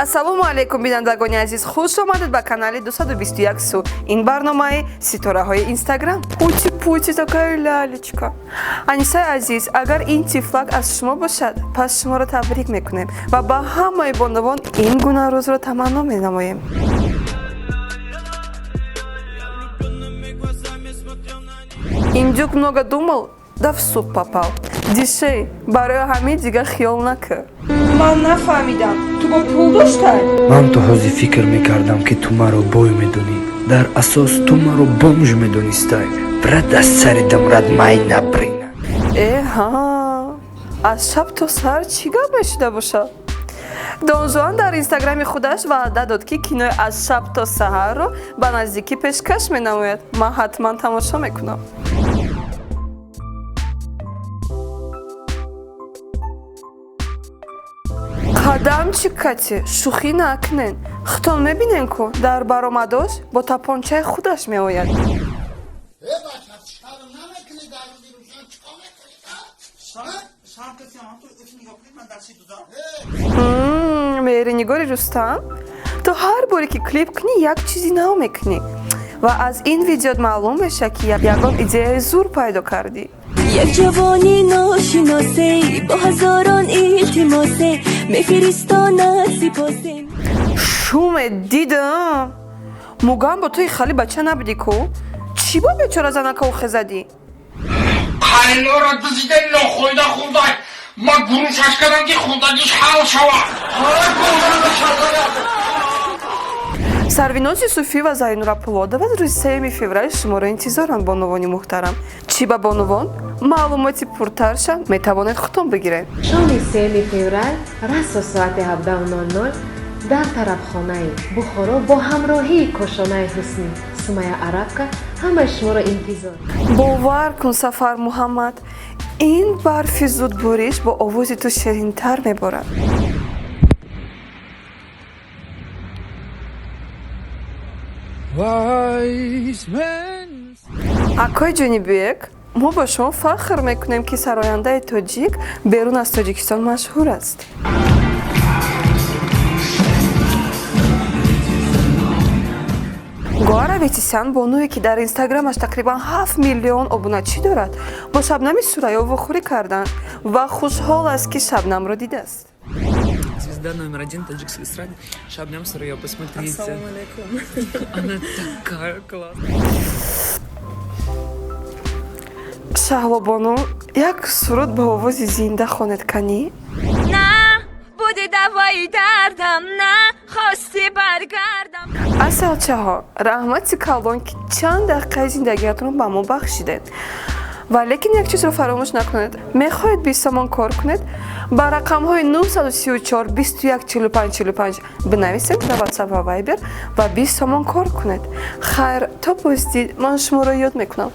Ассалому алайкум, бинандагони азиз, хуш омадед ба канали 221 су. Ин барномаи ситораҳои Инстаграм. Пути пути, такая лялечка. Анисаи азиз, агар ин тифлак аз шумо бошад, пас шуморо табрик мекунем ва ба ҳамаи бонувон ин гуна рӯзро таманно менамоем. Индюк много думал, да в суп попал. Дишей, барои ҳамин дигар хиёл накар. Ман нафаҳмидам, ту бо пул доштай? Ман то ҳозир фикр мекардам, ки ту маро бой медонӣ. Дар асос ту маро бомж медонистай. Брат, аз сари дамрат май набрина. Э ҳа, аз шаб то саҳар чӣ гап мешуда бошад? Донжуан дар инстаграми худаш ваъда дод, ки кинои «Аз шаб то саҳарро» ба наздикӣ пешкаш менамояд. Ман ҳатман тамошо мекунам. Қадамчи кати шӯхӣ накунен. Худтон мебинен, ку дар баромадош бо тапончаи худаш меояд. Э, бача, шарм намекунӣ? Дар рӯзи рӯшан чӣ кор мекунӣ? Шарм каси ҳам ту ӯти нигоҳ кунед, ман дарси дудам. Меҳринигори Рустам, ту ҳар боре ки клип кунӣ, як чизи нав мекунӣ ва аз ин видеот маълум мешавад, ки ягон идеяи зур пайдо кардӣ. Як ҷавони ношиносе бо ҳазорон илтимосе мефиристонад сипосе. Шуме дидам, мугам бо туи хали бача набудӣ ку. Чӣ бо бечора занака ухе задӣ? Қайлора дузида, нохӯйда хӯрдай. Ман гурӯшаш кардам, ки хӯрдагиш ҳал шавад. Сарвинози Суфӣ ва Зайнура Пулодова рӯзи 3 феврал шуморо интизоранд, бонувони муҳтарам. Чӣ ба бонувон маълумоти пуртарша метавонед худтон бигиред. Шоми 3 феврал расо соати 17:00 дар тарабхонаи Бухоро бо ҳамроҳии Кошонаи ҳусни Сумая Арабка ҳамаи шуморо интизор. Бовар кун, Сафар Муҳаммад, ин барфи зудбориш бо овози ту ширинтар меборад. Акои Ҷонибек, мо бо шумо фахр мекунем, ки сарояндаи тоҷик берун аз Тоҷикистон машҳур аст. Гоҳар Аветисян, бонуе ки дар инстаграмаш тақрибан 7 миллион обуначӣ дорад, бо Шабнами Сурайё вохӯрӣ карданд ва хушҳол аст, ки Шабнамро дидааст. Звезда номер один таджикской эстрады Шабнам Сурайё, посмотрите. Она такая классная. Шаҳлобону, як суруд ба овози зинда хонед, канӣ. На буди давои дардам, на хости баргардам. Асалчаҳо, раҳмати калон, ки чанд дақиқаи зиндагиятонро ба мо бахшидед. Ва лекин як чизро фаромӯш накунед: мехоҳед 20 сомон кор кунед, ба рақамҳои 934 21 45 45 бинависед дар Ватсап ва Вайбер ва 20 сомон кор кунед. Хайр, то боздид, ман шуморо ёд мекунам.